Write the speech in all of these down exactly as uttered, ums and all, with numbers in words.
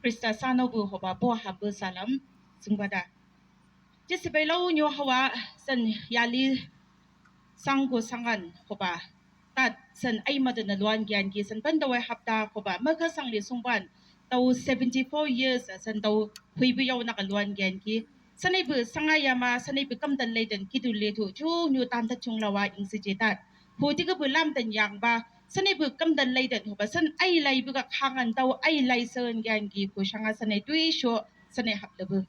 Krista sano bu hoba bo habu salam sungba da. Jisi bai lau nyo hawa san yali sanggu sangan hoba. Tat san ai madu na luan gian ki san ban dawai hapta hoba. Maka sang li sungban tau seventy four years san tau hui bu yau na ka luan gian ki. Sanai bu sanga yama, sanai bu kam dan lai dan kidu le tu, ju nyu tan ta chung lawa ing si je tat. Hu tiga bu lam dan yang ba, sanai bu kam dan lai dan hoba, san ai lai bu ka kangan tau ai lai san gian ki hu sanga sanai tui sho, sanai hap le bu.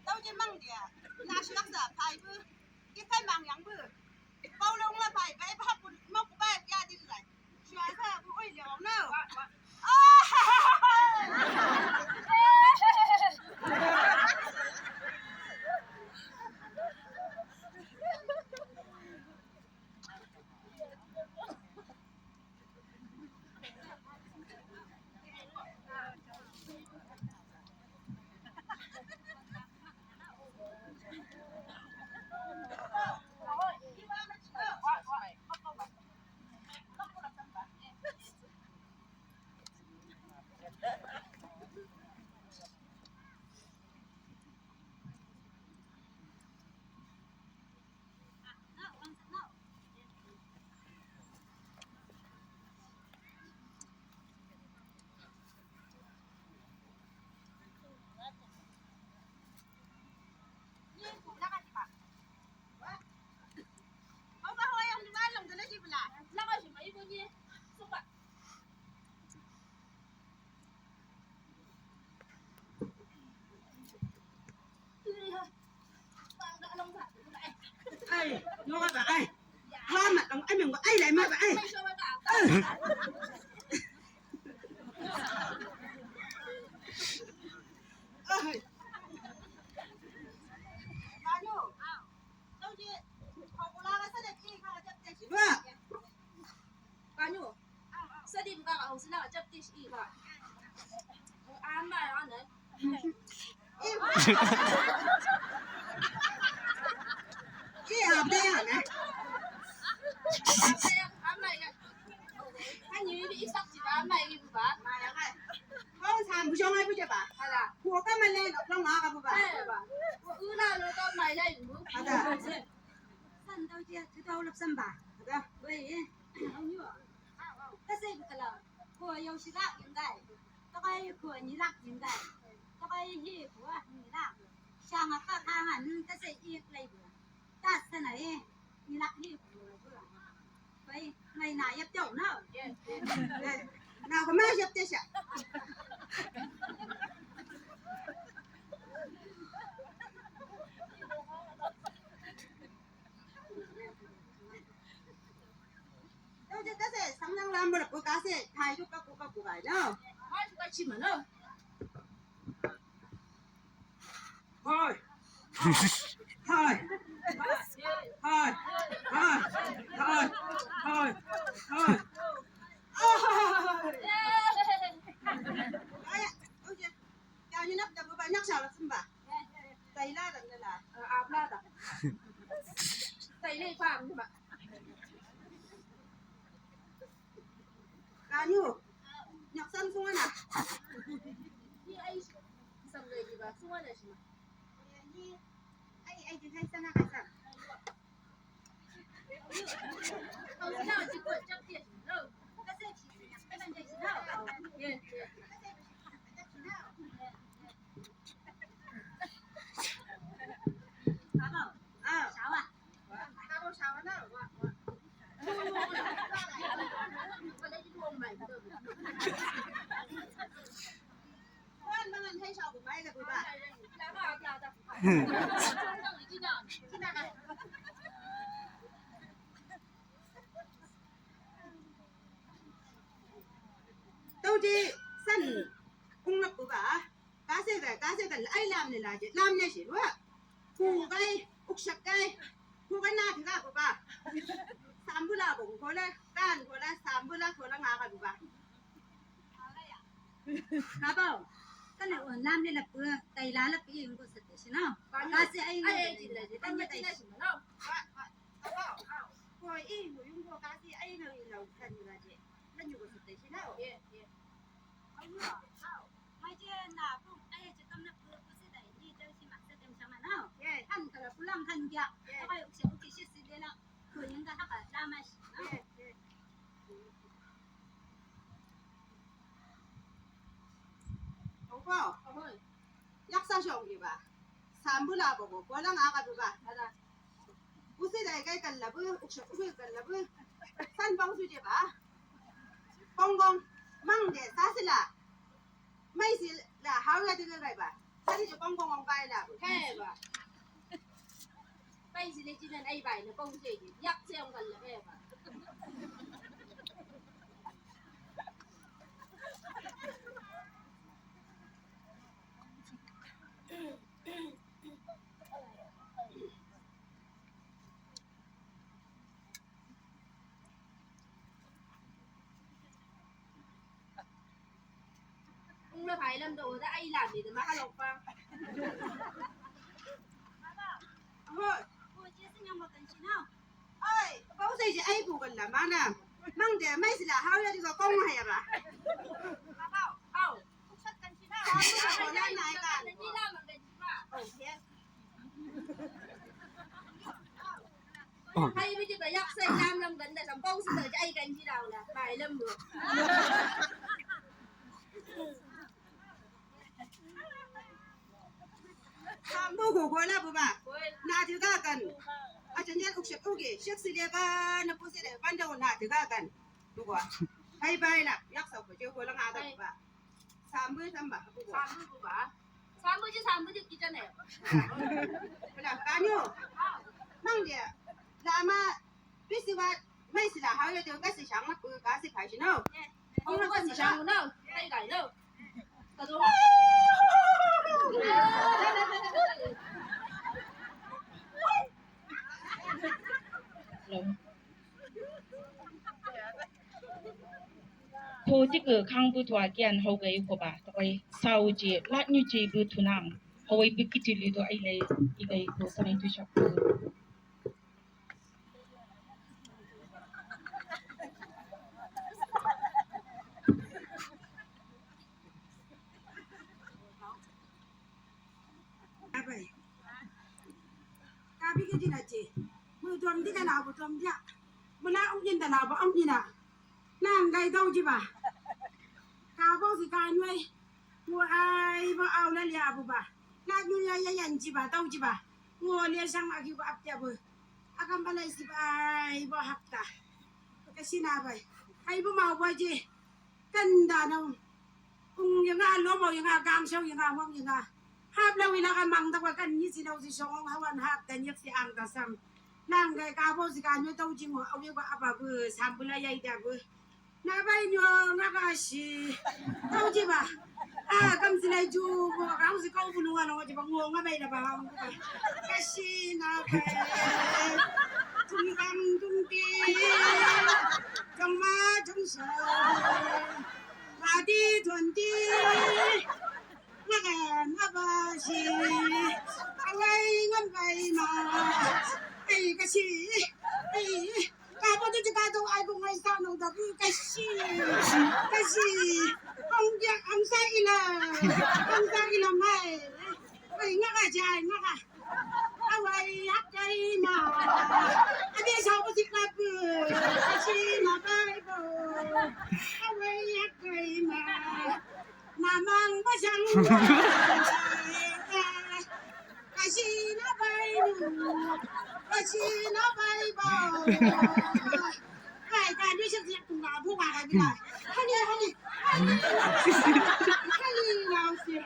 Tau je mang dia, na silak sa pai bu, ki pai mang yang bu. Pau long la pai, pai pa pun, mau ku pai dia di lai. Suai sa bu oi dia no. Ai, no ba ai. Ha ma tong ai meng ba ai lai ma ba ai. Ai. Ba. Kanyu. Sadi buka ka hong sila ka chaptish i ba. Ama ya ne. Ki abde ya ne. Ama ya. Kanyu ibi isak si ba ama ibi ba. Hong san bu jong ai bu je ba. Hala. Ku ka ma le lo long a ka bu ba. Hala ba. Ku na lo ka ma ya ibu. Ada. San dau je tu dau lap san ba. Ada. Wei. Hong yo. Ka sei bu kala. Ko yau silak ing dai. Tokai ko nilak ing dai. Tokai hi ko nilak. Sanga ka kangan ka sei ik lai bu. Ta sana e nilak hi ko. Bai ngai na yap tau na. Na ko ma yap te sa. Tau je ta se, sang nang lam bala ko ka se, thai tu ka ko ka ko ai no. Hai tu ka chi ma no. Hai. Hai. Hai. Hai. Hai. Hai. Hai. Ai, tau je. Kau ni nak dapat banyak salah sembah. Taila dan lala. Apa dah? Taila paham ni ba. Kanyu. Nyak sam sunga na. Ni ai sam lagi ba sunga na sima. Ni ai ai di hai sana kasar. Tau di san ung lak ku ba. Kase ga, kase ga, ai lam ne la je, lam ne si wa. Ku gai, uksak gai, ku gai na tiga ku ba. Sambula bo, kola, kan kola, sambula kola nga ka ku ba. Kabau. Kana o lam ne la pu, tai la la pi ung ko sa te si na. Kase ai nga ai ai jin la je, tanya tai si na. Wa, wa, kabau. Ko i, mo yung ko kase ai nga i la kan la je. Tanya ko sa te si na. Ye, ye. Awa, au. Mai je na, pu, ai je kam na pu, pu si dai, ni dai si ma sa dem sama na. Ye. Kan kala pulang kan dia. Ye. Akai ukse, ukse si si de na. Ko yang ka haka lama si. Ye, ye. Opo. Opo. Yaksa song ki ba. Sambula bo bo. Kolang aka du ba. Ada. Usi dai kai kalla bu, uksa usi kalla bu. San bang su je ba. Kong kong. Mang de sasila. Mai sila hau ya de kai ba. Sani je kong kong kong kai la bu. He ba. Pai sila jinan ai bai na kong je. Yak se ong kalla he ba. Ung na phai lam do da ai lam ni da ma ka lok pa. Hoi. Hoi, je sing yang makan sini. Oi, bau sai je ai bu kan la mana. Mang de mai sila hau ya di ko kong hai ba. Hau, hau. Sambu ko ko na bu ba. Na juga kan. Aja ni ukse uge, sek sile ba na pusile banda na juga kan. Duga. Hai bai la, yak sa ko je ko la ngada ba. Sambu samba, buba. Sambu buba. Sambu ji sambu ji kita ne. Bela kanyo. Mang dia. Lama bisi wa mai sila hau ya dia kasi sang ma ku kasi kai sino. Kong kasi sang no. Kai kai no. Kado. Ko ti ke kang bu tua kian hau gai ko ba, ta koi sau je, lat nyu je bu tunang, hau ai bu kiti li do ai lai, i gai ko sa nai tu shak bu. Abai. Kabi ke jina je. Mu dom di kana bu dom dia. Mu na ung jin da na bu ung jina. Na ngai dau ji ba. Ka bo si ka nyoi. Mu ai bo au la lia bu ba. Na nyoi ya ya yan ji ba dau ji ba. Mu le sang agi bu ap tia bu. Akam balai si ba ai bo hap ta. Ka sina bai. Ai bu mau ba je. Kan da na. Ung yanga lomo yanga gamsau yanga wang yanga. Hap lau ina ka mang da kwa kan ni si lau si song ong hawan hap da nyek si ang da sam. Nang gai ka bo si ka nyo tau jingo awi kwa apa bu sambula yai da bu. Na bai nyo nga ka si. Tau ji ba. Ah, kam si lai ju bo kang si kau bu nunga nunga ji ba ngo nga bai da ba. Ka si na bai. Tung kam tung ti. Tung ma tung sa. Adi twenty. Ngakan abasi. Awai ngan bai ma. Ei kasi. Ei. Kapo tu jika tu ai bungai sa no da bu kasi. Kasi. Ang dia ang sa ila. Ang sa ila mai. Ei ngaka jai ngaka. Awai akai ma. Adi sa bu si kapu. Kasi na bai bo. Awai akai ma. Namang masang. Kasi na bai nu. Kasi na bai bo. Hai, kan bisa siap tunggu abu ka bila. Hani, hani, hani. Hani, lau si.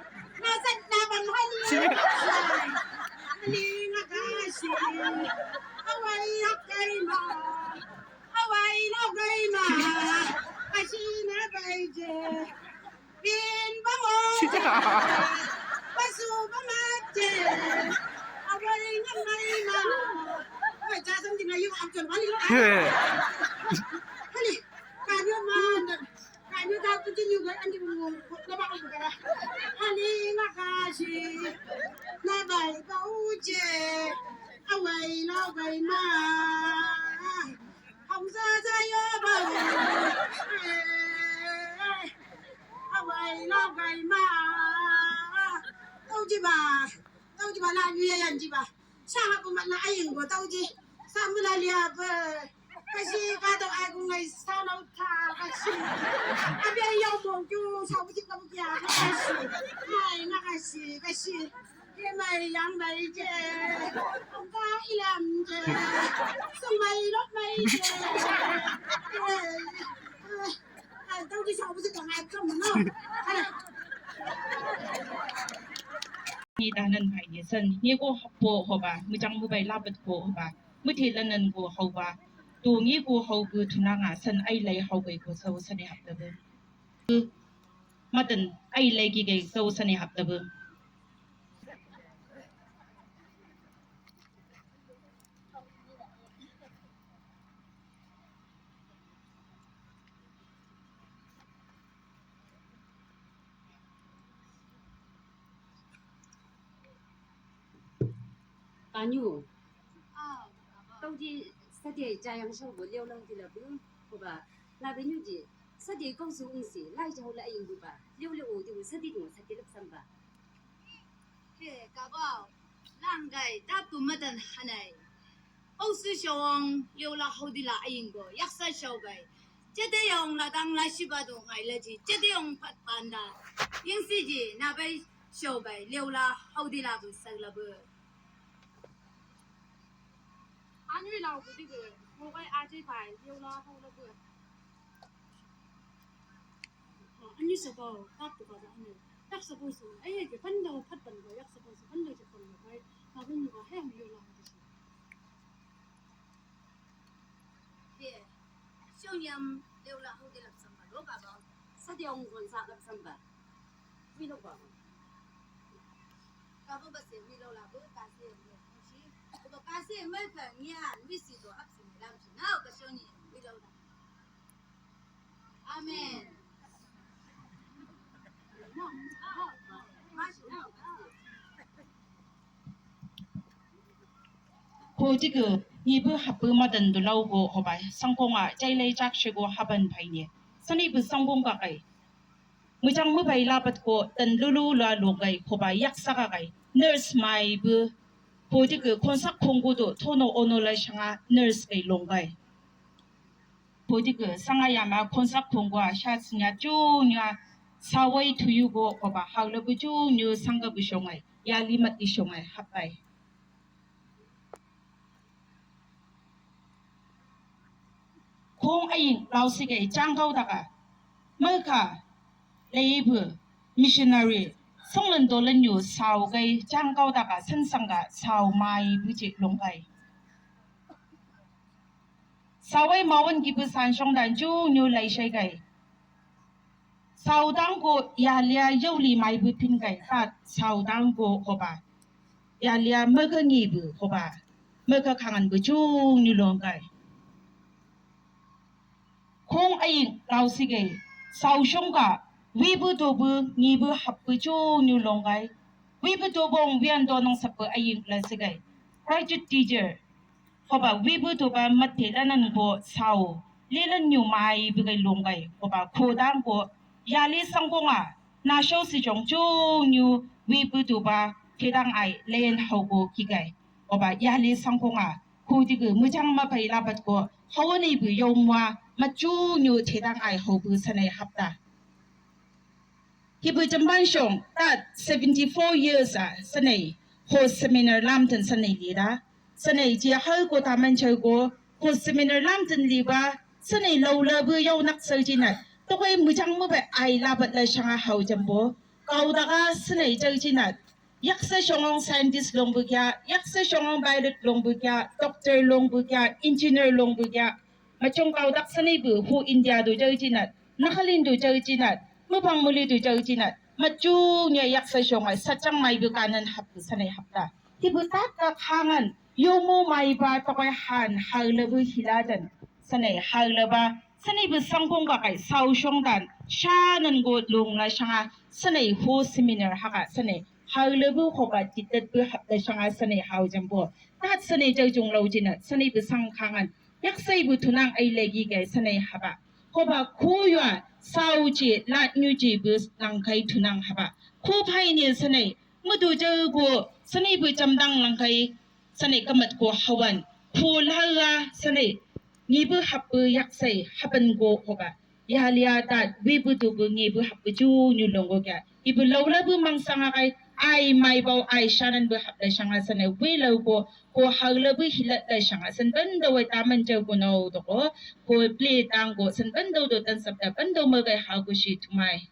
Nasan, naban, hani. Pasu ba mate. Awai na mai na. Wai, ja sam di na yu am chon wali lo. Hali. Kanyo man. Kanyo da tu tinyu ga andi mu. Na ba ko ga. Hali na ka si. Na bai ba uje. Awai na bai ma. Hausa sa yo ba. Awai na bai ma. Tau ji ba. Tau ji ba la yu ya yan ji ba. Sa ha bu ma na ai ngo tau ji. Sa mu la lia ba. Kasi ka tau ai ku ngai sa na uta kasi. Abi ai yau mo ju sa bu ji ka bu kia kasi. Mai na kasi kasi. Ke mai yang mai je. Ka ilam je. Sung mai lok mai je. Ai, tau di sa bu si ka ngai kam no. Ai. Ni danan bai ni san ni ko hapo hoba, mujang mu bai labat ko hoba, mute lanan ko hoba. Tu ni ko hau bu tunanga san ai lai hau bai ko sau sani hap da bu. Madan ai lai ki gai sau sani hap da bu. Kanyu. Tau di sa di jayang sau bo liau lau di labu. Ko ba na be nyu di sa di kau su ung si lai jau la ing bu ba. Liau liau di sa di dong sa di lak sam ba. He, kabau, langgai, tapu matan hanai. Au su shawang, liu la hau di la aing go, yaksa shau gai. Chete yong la dang la shiba do ngai la ji, chete yong pat panda. Yang si ji, na bai shau gai, liu la hau di la bu, sa la bu. Anu la bu di bu, mo gai a ji bai, liu la hau la bu. Ani sabau, tap tu kaza ani. Yak sabau su, eh, ke panda, pat panda, yak sabau su, panda je panda, bai, tabun ba, he, mi yola hau disi. He, shong yam, leula hau de lap samba, lo baba. Sa de ong gon sa lap samba. Mi lo baba. Kabu ba se, mi lo la, bu, ka se, mi lo, si. Ko ba ka se, mai pa, nyan, mi si do, ap si, mi lam si. Nau, ka shong yam, mi lo la. Amen. Ko digu, nibu hapu madan du lau go hobai, sangkonga, jailai jak shego haban paine. Sani bu sangkong kakai. Mujang mubai labat ko, dan lulu la logai, hobai, yak sakagai. Nurse mai bu, ko digu, konsak konggo do, tono ono lai shanga, nurse kai logai. Ko digu, sanga yama konsak konggo a sha sinya ju nya sawai tuyu go koba haula bu ju nyu sanga bu shongai, yali mat i shongai, hapai. Kong ai lau sigai jangkau daga, maka, leibu, missionary, songlen dolen yu sau gai jangkau daga, sensanga sau mai buji longgai. Sawai mawan gibu sanshong dan ju nyu lai shai gai. Saudang ko yalia yauli mai bu pin gai tat saudang ko hoba. Yalia mega ngibu hoba. Mega kangan bu ju nyu long gai. Kong ai lau sigai. Sau shong ga wibu dobu ngibu hap bu ju nyu long gai. Wibu dobong wian donong sapu ai lau sigai. Graduate teacher. Hoba wibu doba mate lanan go sau, lelan nyu mai bigai longgai, hoba kodang go, yali sangkonga, na shau si jong jung nyu wibu doba, kedang ai, len hau go kigai, hoba yali sangkonga, ko digu, mujang mapai labat go, hawani bu yau mua, ma jung nyu tedang ai hau bu sanai hapta. Hibu jamban shong, tat seventy-four years a, sanai, ho seminar lamtan sanai lira. Sanai ji hau ko taman chau ko, ho seminar lamtan liba, sanai lau labu yau nak sau jinat. Tokoi mujang mubai ai labat lai shanga hau jambo. Kau daga sanai jau jinat. Yaksa shongong scientist long bu kia, yaksa shongong pilot long bu kia, doctor long bu kia, engineer long bu kia. Machong kau dak sanai bu, hu India du jau jinat. Nakhalin du jau jinat. Mubang muli du jau jinat. Maju nia yaksai shongai, sachang mai bu kanan hap, sanai hapta. Tibu tat ka kangan, yomo mai ba tokoi han, haulabu hiladan, sanai haulaba, sanai bu sangkong ka kai, sau shongdan, shanan go lung la shanga, sanai ho seminar haka, sanai haulabu hoba titet bu hapta shanga, sanai hau jambo. Tat sanai jau jung lau jina, sanai bu sang kangan, yaksai bu tunang ai lagi gai, sanai haba. Hoba koyua sau ji lat nyu ji bu langkai tunang haba. Ko pai ni sanai mudu jau go sanai bu jamdang langkai sanai kamat ko hawan. Ko laga sanai ngi bu hap bu yaksai hapan go hoba. Ya lia dat wi bu du bu ngi bu hap bu ju nyu long go kya. Ibu laula bu mangsanga kai ai mai bau ai shanan bu hap lai shanga sanai wi lau go ko haulabu hilat lai shanga san bando wai taman jau go nau doko ko ple tang go san bando do tan sabda bando magai hagu shi tumai.